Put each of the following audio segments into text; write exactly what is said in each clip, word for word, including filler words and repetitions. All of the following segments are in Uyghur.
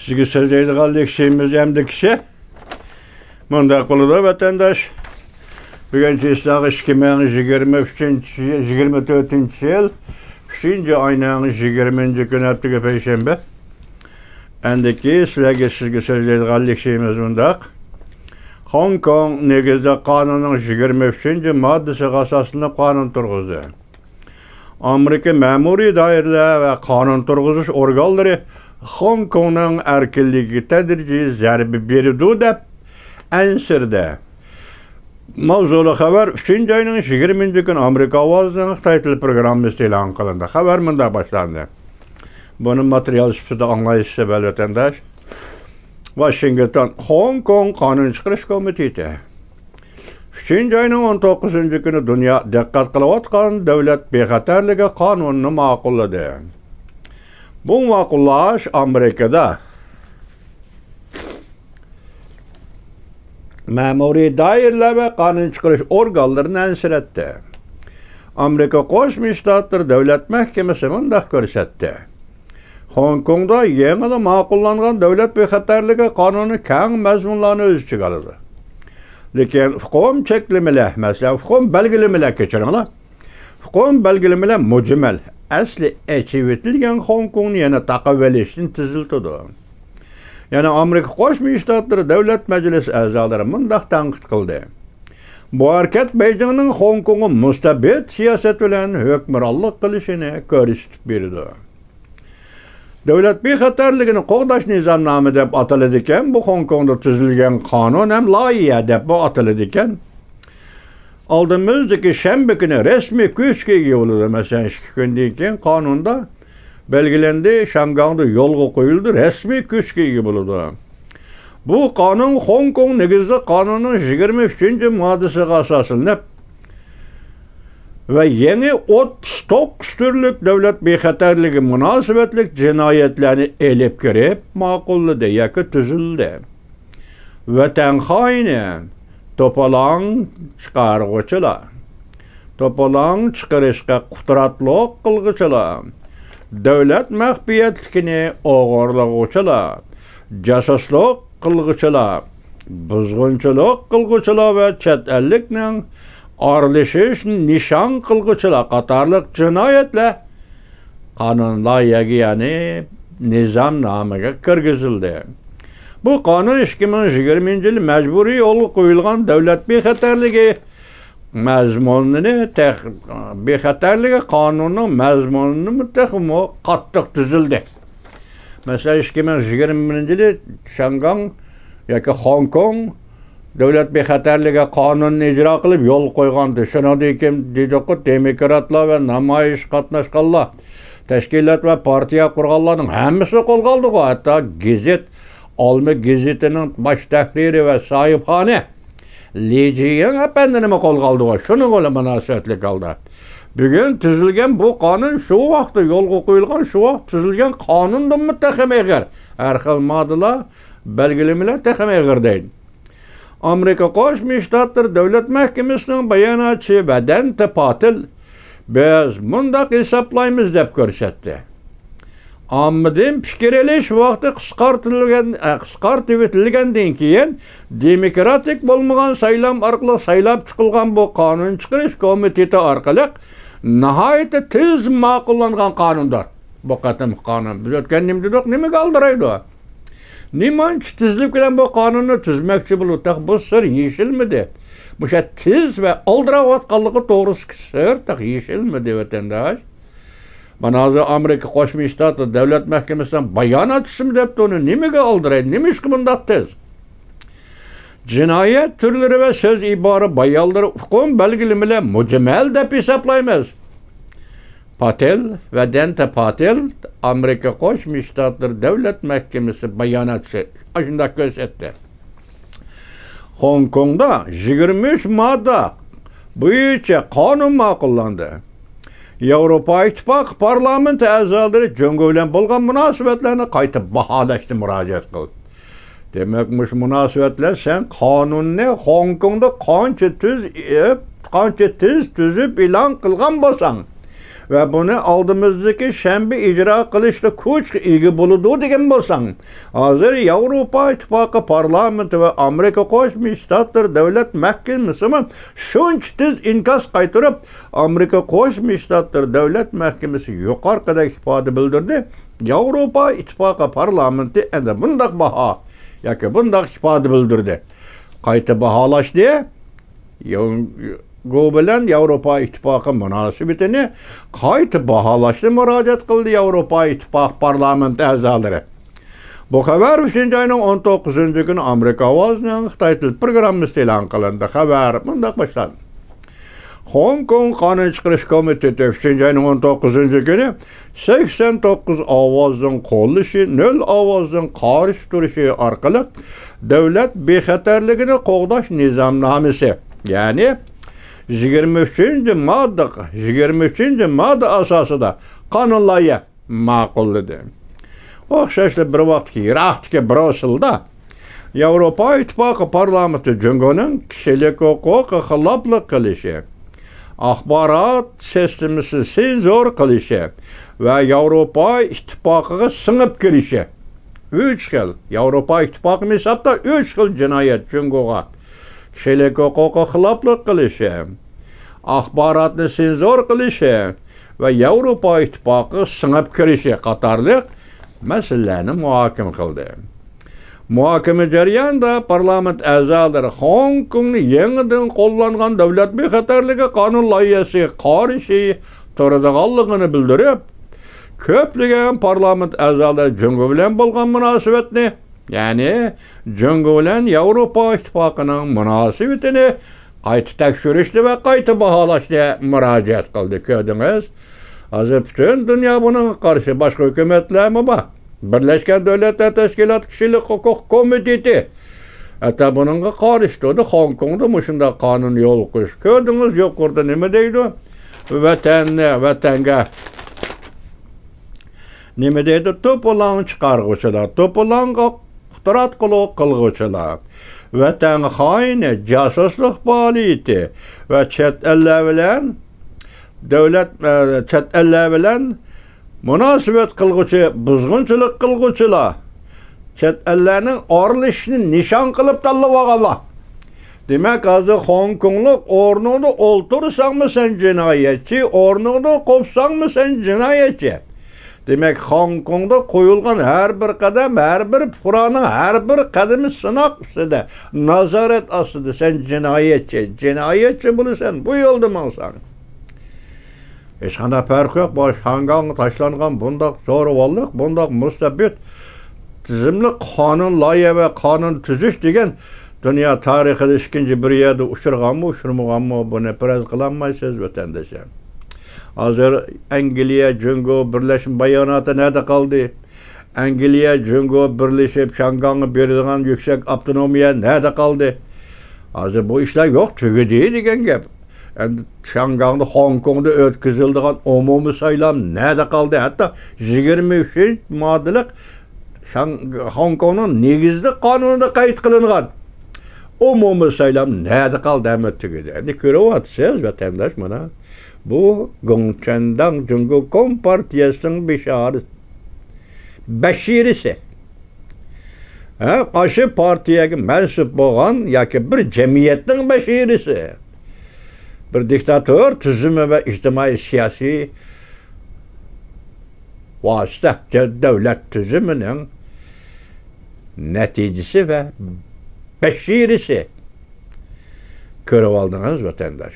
سىزگە سۆزلەيدىغان لېكسىيىمىز ئەمدى كىشى مۇنداق بولىدۇ، ۋەتەنداش. بۈگۈن چىسلاغا ئىككى مىڭ يىگىرمە ئۈچىنچى، يىگىرمە تۆتىنچى يىل، ئۈچىنچى ئاينىڭ يىگىرمىنچى كۈنى، ھەپتىگە پەيشەنبە. ئەندىكى سىلەرگە، سىزگە سۆزلەيدىغان لېكسىيىمىز مۇنداق. خوڭكوڭ نېگىزلىك قانۇننىڭ يىگىرمە ئۈچىنچى ماددىسىغا ئاساسلىنىپ قانۇن تۇرغۇزدى. ئامېرىكا مەمۇرىي دائىرىلەر ۋە قانۇن تۇرغۇزۇش ئورگانلىرى خوڭكوڭنىڭ ئەركىنلىكىگە تەدرىجىي زەربە بېرىدۇ دەپ ئەنسىرىدى. ماۋزۇلۇق خەۋەر ئۈچىنچى ئاينىڭ يىگىرمىنچى كۈنى ئامېرىكا ئاۋازىنىڭ خىتاي تىل پروگراممىسىدا ئېلان قىلىندى. خەۋەر مۇنداق باشلاندى. بۇنى ماتېرىيال سۈپىتىدە ئاڭلايسىز، سەھەرلىك ۋەتەنداش. ۋاشىنگتون، خوڭكوڭ قانۇن چىقىرىش كومىتېتى. ئۈچىنچى ئاينىڭ ئون توققۇزىنچى كۈنى دۇنيا دىققەت قىلىۋاتقان دۆلەت بىخەتەرلىكى قانۇنىنى ماقۇللىدى. بۇ ماقۇللاش ئامېرىكىدا مەمۇرىي دائىرىلەر ۋە قانۇن چىقىرىش ئورگانلىرىنى ئەنسىرەتتى. ئامېرىكا قوشما شتاتلىرى دۆلەت مەھكىمىسى مۇنداق كۆرسەتتى. خوڭكوڭدا يېڭىلا ماقۇللانغان دۆلەت بىخەتەرلىكى قانۇنى كەڭ مەزمۇنلارنى ئۆز ئىچىگە ئالىدۇ. لېكىن ئۇقۇم چەكلىمىلەر، مەسىلەن، ئۇقۇم بەلگىلىمىلەر، كەچۈرۈڭلار. ئۇقۇم بەلگىلىمىلەر مۇجمەل، ئەسلى ئېچىۋېتىلگەن خوڭكوڭنى يەنە تاقىۋېلىشتىن تېزلىتىدۇ. يەنە ئامېرىكا قوشما شتاتلىرى دۆلەت مەجلىسى ئەزالىرى مۇنداق تەنقىد قىلدى. بۇ ھەرىكەت بېيجىڭنىڭ خوڭكوڭغا مۇستەبىت سىياسەت بىلەن ھۆكۈمرانلىق قىلىشىنى كۆرسىتىپ بېرىدۇ. دۆلەت بىخەتەرلىكىنى قوغداش نىزامنامە دەپ ئاتىلىدىكەن، بۇ خوڭكوڭدا تۈزۈلگەن قانۇن ھەم لايىھە دەپمۇ ئاتىلىدىكەن. ئالدىمىزدىكى شەنبە كۈنى رەسمىي كۈچكە ئىگە بولىدۇ. مەسىلەن، ئىككى كۈندىن كېيىن قانۇندا بەلگىلەندى، شياڭگاڭدا يولغا قويۇلدى، رەسمىي كۈچكە ئىگە بولىدۇ. بۇ قانۇن خوڭكوڭ نېگىزلىك قانۇنىنىڭ يىگىرمە ئۈچىنچى ماددىسىغا ئاساسلىنىپ ۋە يېڭى ئوتتۇز توققۇز تۈرلۈك دۆلەت بىخەتەرلىكى مۇناسىۋەتلىك جىنايەتلەرنى ئېلىپ كىرىپ ماقۇللىدى ياكى تۈزۈلدى. ۋەتەن خائىنى، توپىلاڭ چىقارغۇچىلار، توپىلاڭ چىقىرىشقا قۇتراتلىق قىلغۇچىلار، دۆلەت مەخپىيەتلىكىنى ئوغرىلىغۇچىلار، جاسۇسلۇق قىلغۇچىلار، بۇزغۇنچىلىق قىلغۇچىلار ۋە چەت ئەللىكنىڭ ئارىلىشىش نىشان قىلغۇچىلار قاتارلىق جىنايەتلەر قانۇن لايىھەگە، يەنى نىزامنامىگە كىرگۈزۈلدى. بۇ قانۇن ئىككى مىڭ يىگىرمىنچى يىلى مەجبۇرىي يولغا قويۇلغان دۆلەت بىخەتەرلىكى مەزمۇنىنى تېخ-، بىخەتەرلىكى قانۇنىنىڭ مەزمۇنىنىمۇ تېخىمۇ قاتتىق تۈزۈلدى. مەسىلەن، ئىككى مىڭ يىگىرمە بىرىنچى يىلى شياڭگاڭ ياكى خوڭكوڭ دۆلەت بىخەتەرلىكى قانۇنىنى ئىجرا قىلىپ يولغا قويغانىدى. شۇنىڭدىن كېيىن دېدۇققۇ، دېموكراتلار ۋە نامايىش قاتناشقانلار، تەشكىلات ۋە پارتىيە قۇرغانلارنىڭ ھەممىسىنى قولغا ئالدىغۇ. ھەتتا گېزىت، ئالما گېزىتىنىڭ باش تەھرىرى ۋە ساھىبخانى لى جىيىڭ ئەپەندىنىمۇ قولغا ئالدىغۇ. شۇنىڭغا مۇناسىۋەتلىك ھالدا بۈگۈن تۈزۈلگەن بۇ قانۇن شۇ ۋاقىتتا يولغا قويۇلغان، شۇ ۋاقىت تۈزۈلگەن قانۇندىنمۇ تېخىمۇ ئېغىر. ھەر خىل ماددىلار، بەلگىلىمىلەر تېخىمۇ ئېغىر دەيدۇ. ئامېرىكا قوشما شتاتلىرى دۆلەت مەھكىمىسىنىڭ باياناتچىسى ۋەدەنتى پاتېل، بىز مۇنداق ھېسابلايمىز دەپ كۆرسەتتى. ئاممىدىن پىكىر ئېلىش ۋاقتى قىسقارتىلگەن، ئە، قىسقارتىۋېتىلگەندىن كېيىن، دېموكراتىك بولمىغان سايلام ئارقىلىق سايلاپ چىقىلغان بۇ قانۇن چىقىرىش كومىتېتى ئارقىلىق ناھايىتى تېز ماقۇللانغان قانۇندۇر. بۇ قېتىمقى قانۇن، بىز ئۆتكەندە نېمە دېدۇق، نېمىگە ئالدىرايدۇ؟ نېمانچە تېزلىك بىلەن بۇ قانۇننى تۈزمەكچى بولۇپ، تېخى بۇ سىر يېشىلمىدى. مۇشۇ تېز ۋە ئالدىراۋاتقانلىقى توغرىسىدىكى سىر تېخى يېشىلمىدى، ۋەتەنداش. مانا ھازىر ئامېرىكا قوشما شتاتى دۆلەت مەھكىمىسىنىڭ باياناتچىسىمۇ دەپتۇ، ئۇنى نېمىگە ئالدىرايدۇ، نېمىشقا بۇنداق تېز؟ جىنايەت تۈرلىرى ۋە سۆز ئىبارە بايانلىرى ئۇقۇم بەلگىلىمىلەر مۇجمەل دەپ ھېسابلايمىز. پاتېل، ۋەدەنتە پاتېل، ئامېرىكا قوشما شتاتلىرى دۆلەت مەھكىمىسى باياناتچىسى ئاشۇنداق كۆرسەتتى. خوڭكوڭدا يىگىرمە ئۈچ ماددا بويىچە قانۇن ماقۇللاندى. ياۋروپا ئىتتىپاقى پارلامېنت ئەزالىرى جۇڭگو بىلەن بولغان مۇناسىۋەتلەرنى قايتا باھالاشنى مۇراجىئەت قىلدى. دېمەك، مۇشۇ مۇناسىۋەتلەر سەن قانۇننى خوڭكوڭدا قانچە تۈز، قانچە تېز تۈزۈپ ئېلان قىلغان بولساڭ، ۋە بۇنى ئالدىمىزدىكى شەنبە ئىجرا قىلىشتا كۈچكە ئىگە بولىدۇ دېگەن بولساڭ، ھازىر ياۋروپا ئىتتىپاقى پارلامېنتى ۋە ئامېرىكا قوشما شتاتلىرى دۆلەت مەھكىمىسىمۇ شۇنچە تېز ئىنكاس قايتۇرۇپ، ئامېرىكا قوشما شتاتلىرى دۆلەت مەھكىمىسى يۇقىرىقىدەك ئىپادە بىلدۈردى، ياۋروپا ئىتتىپاقى پارلامېنتى ئەنە بۇنداق باھا ياكى بۇنداق ئىپادە بىلدۈردى. قايتا باھالاشنى ياۋ-، گو بىلەن ياۋروپا ئىتتىپاقى مۇناسىۋىتىنى قايتا باھالاشنى مۇراجىئەت قىلدى ياۋروپا ئىتتىپاقى پارلامېنت ئەزالىرى. بۇ خەۋەر ئۈچىنچى ئاينىڭ ئون توققۇزىنچى كۈنى ئامېرىكا ئاۋازىنىڭ خىتاي تىل پروگراممىسىدا ئېلان قىلىندى. خەۋەر مۇنداق باشلاندى. خوڭكوڭ قانۇن چىقىرىش كومىتېتى ئۈچىنچى ئاينىڭ ئون توققۇزىنچى كۈنى سەكسەن توققۇز ئاۋازنىڭ قوللىشى، نۆل ئاۋازنىڭ قارشى تۇرۇشى ئارقىلىق دۆلەت بىخەتەرلىكىنى قوغداش نىزامنامىسى، يەنى يىگىرمە ئۈچىنچى ماددا، يىگىرمە ئۈچىنچى ماددا ئاساسىدا قانۇن لايىھە ماقۇللىدى. ئوخشاشلا بىر ۋاقىتتىكى يىراقتىكى بروسسېلدا ياۋروپا ئىتتىپاقى پارلامېنتى جۇڭگونىڭ كىشىلىك ھوقۇققا خىلاپلىق قىلىشى، ئاخبارات سىستېمىسىنى سېنزور قىلىشى ۋە ياۋروپا ئىتتىپاقىغا سىڭىپ كىرىشى، ئۈچ خىل، ياۋروپا ئىتتىپاقى ھېسابتا ئۈچ خىل جىنايەت جۇڭگوغا كىشىلىك ھوقۇققا خىلاپلىق قىلىشى، ئاخباراتنى سېنزور قىلىشى ۋە ياۋروپا ئىتتىپاقىغا سىڭىپ كىرىشى قاتارلىق مەسىلىلەرنى مۇھاكىمە قىلدى. مۇھاكىمە جەريانىدا پارلامېنت ئەزالىرى خوڭكوڭنى يېڭىدىن قوللانغان دۆلەت بىخەتەرلىكى قانۇن لايىھەسىگە قارشى تۇرىدىغانلىقىنى بىلدۈرۈپ، كۆپلىگەن پارلامېنت ئەزالىرى جۇڭگو بىلەن بولغان مۇناسىۋەتنى، يەنى جۇڭگو بىلەن ياۋروپا ئىتتىپاقىنىڭ مۇناسىۋىتىنى قايتا تەكشۈرۈشنى ۋە قايتا باھالاشنى مۇراجىئەت قىلدى. كۆردىڭىز؟ ھازىر پۈتۈن دۇنيا بۇنىڭغا قارشى، باشقا ھۆكۈمەتلەرمۇ بار. بىرلەشكەن دۆلەتلەر تەشكىلاتى كىشىلىك ھوقۇق كومىتېتى ھەتتا بۇنىڭغا قارشى تۇردى. خوڭكوڭدا مۇشۇنداق قانۇن يولغا قويۇش. كۆردىڭىز يۇقىرىدا نېمە دەيدۇ؟ ۋەتەننى، ۋەتەنگە نېمە دەيدۇ؟ توپىلاڭ چىقارغۇچىلار، توپىلاڭغا قۇتراتقۇلۇق قىلغۇچىلار، ۋەتەن خائىنى، جاسۇسلۇق پائالىيىتى ۋە چەت ئەللەر بىلەن دۆلەت، ئە، چەت ئەللەر بىلەن مۇناسىۋەت قىلغۇچى، بۇزغۇنچىلىق قىلغۇچىلار، چەت ئەللەرنىڭ ئارىلىشىشىنى نىشان قىلىپ تاللىۋالغانلار. دېمەك، ھازىر خوڭكوڭلۇق ئورنۇڭدا ئولتۇرساڭمۇ سەن جىنايەتچى، ئورنۇڭدا قوپساڭمۇ سەن جىنايەتچى. دېمەك، خوڭكوڭدا قويۇلغان ھەر بىر قەدەم، ھەر بىر پۇقرانىڭ ھەر بىر قەدىمى سىناق ئۈستىدە، نازارەت ئاستىدا. سەن جىنايەتچى، جىنايەتچى بولىسەن، بۇ يولدا ماڭساڭ. ھېچقانداق پەرقى يوق. بۇ شياڭگاڭغا تاشلانغان بۇنداق زورىۋاللىق، بۇنداق مۇستەبىت تىزىملىق قانۇن لايىھە ۋە قانۇن تۈزۈش دېگەن دۇنيا تارىخىدا ئىككىنچى بىر يەردە ئۇچرىغانمۇ، ئۇچرىمىغانمۇ، بۇنى پەرەز قىلالمايسىز، ۋەتەنداشلار. ھازىر ئەنگلىيە، جۇڭگو بىرلەشمە باياناتى نەدە قالدى؟ ئەنگلىيە، جۇڭگو بىرلىشىپ شياڭگاڭغا بېرىدىغان يۈكسەك ئاپتونومىيە نەدە قالدى؟ ھازىر بۇ ئىشلار يوق، تۈگىدى دېگەن گەپ. ئەمدى شياڭگاڭدا، خوڭكوڭدا ئۆتكۈزۈلىدىغان ئومۇمىي سايلام نەدە قالدى؟ ھەتتا يىگىرمە ئۈچىنچى ماددىلىق شاڭ-، خوڭكوڭنىڭ نېگىزلىك قانۇنىدا قەيت قىلىنغان ئومۇمىي سايلام نەدە قالدى؟ ھەممە تۈگىدى. ئەمدى كۆرۈۋاتىسىز، ۋەتەنداش، مانا. بۇ گوڭچەنداڭ جۇڭگو كومپارتىيەسىنىڭ بېشارى-، بەشىرىسى. ھە، ئاشۇ پارتىيەگە مەنسۇپ بولغان ياكى بىر جەمئىيەتنىڭ بەشىرىسى. بىر دىكتاتور تۈزۈمى ۋە ئىجتىمائىي سىياسىي ۋاسىتە، دەۋلەت تۈزۈمىنىڭ نەتىجىسى ۋە بەشىرىسى. كۆرۈۋالدىڭىز، ۋەتەنداش.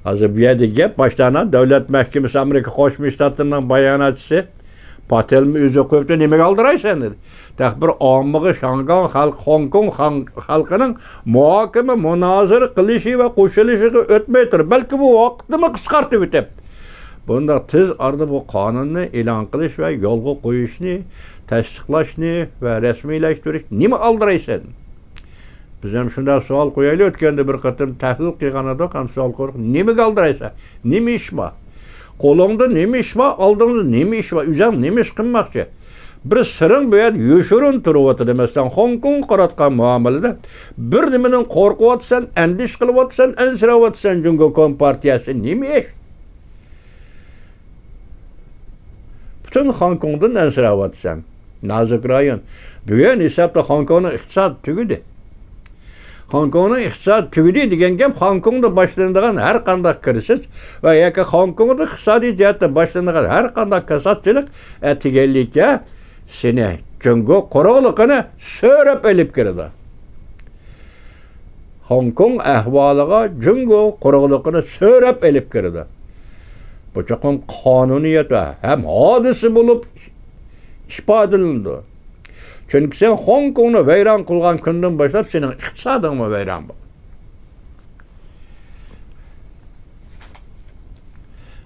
ھازىر بۇ يەردە گەپ باشتانا دۆلەت مەھكىمىسى، ئامېرىكا قوشما شتاتلىرىنىڭ باياناتچىسى پاتېلمۇ ئۆزى قويۇپتۇ، نېمىگە ئالدىرايسەن دېدى. تېخى بىر ئاممىغا شياڭگاڭ خەلق، خوڭكوڭ خەلقىنىڭ مۇھاكىمە، مۇنازىرە قىلىشى ۋە قوشۇلۇشىغا ئۆتمەي تۇرۇپ، بەلكى بۇ ۋاقىتنىمۇ قىسقارتىۋېتىپ، بۇنداق تېز ئارىدا بۇ قانۇننى ئېلان قىلىش ۋە يولغا قويۇشنى، تەستىقلاشنى ۋە رەسمىيلەشتۈرۈش نېمە ئالدىرايسەن؟ بىز ھەم شۇنداق سوئال قويايلى، ئۆتكەندە بىر قېتىم تەھلىل قىلغان ئىدۇق، ھەم سوئال قويدۇق، نېمىگە ئالدىرايسەن؟ نېمە ئىش بار؟ قولۇڭدا نېمە ئىش بار؟ ئالدىڭدا نېمە ئىش بار؟ ئۆزۈڭ نېمە ئىش قىلماقچى؟ بىر سىرىڭ بۇ يەردە يوشۇرۇن تۇرۇۋاتىدۇ. مەسىلەن، خوڭكوڭغا قاراتقان مۇئامىلىدە بىر نېمىدىن قورقۇۋاتىسەن، ئەندىشە قىلىۋاتىسەن، ئەنسىرەۋاتىسەن، جۇڭگو كومپارتىيەسى نېمە ئىش؟ پۈتۈن خوڭكوڭدىن ئەنسىرەۋاتىسەن. نازۇك رايون. بۈگۈن ھېسابتا خوڭكوڭنىڭ ئىقتىسادى تۈگىدى. خوڭكوڭنىڭ ئىقتىسادى تۈگىدى دېگەن گەپ خوڭكوڭدا باشلىنىدىغان ھەر قانداق كىرىزىس ۋە ياكى خوڭكوڭدا ئىقتىسادىي جەھەتتە باشلىنىدىغان ھەر قانداق كاساتچىلىق ئەتىگەنلىككە سېنى جۇڭگو قۇرۇقلۇقىنى سۆرەپ ئېلىپ كىرىدۇ. خوڭكوڭ ئەھۋالىغا جۇڭگو قۇرۇقلۇقىنى سۆرەپ ئېلىپ كىرىدۇ. بۇ چوقۇم قانۇنىيەت ۋە ھەم ھادىسە بولۇپ ئىپادىلىنىدۇ. چۈنكى سەن خوڭكوڭنى ۋەيران قىلغان كۈندىن باشلاپ سېنىڭ ئىقتىسادىڭمۇ ۋەيران بولىدۇ.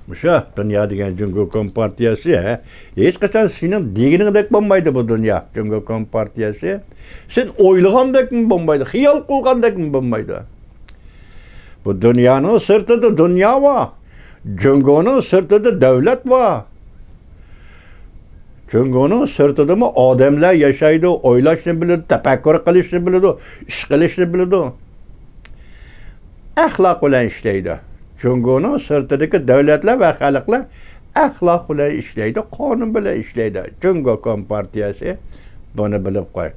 مۇشۇ دۇنيا دېگەن جۇڭگو كومپارتىيەسى، ھە؟ ھېچقاچان سېنىڭ دېگىنىڭدەك بولمايدۇ بۇ دۇنيا. جۇڭگو كومپارتىيەسى سەن ئويلىغاندەكمۇ بولمايدۇ، خىيال قىلغاندەكمۇ بولمايدۇ. بۇ دۇنيانىڭ سىرتىدا دۇنيا بار. جۇڭگونىڭ سىرتىدا دۆلەت بار. جۇڭگونىڭ سىرتىدىمۇ ئادەملەر ياشايدۇ، ئويلاشنى بىلىدۇ، تەپەككۇر قىلىشنى بىلىدۇ، ئىش قىلىشنى بىلىدۇ. ئەخلاق بىلەن ئىشلەيدۇ. جۇڭگونىڭ سىرتىدىكى دۆلەتلەر ۋە خەلقلەر ئەخلاق بىلەن ئىشلەيدۇ، قانۇن بىلەن ئىشلەيدۇ. جۇڭگو كومپارتىيەسى بۇنى بىلىپ قوي.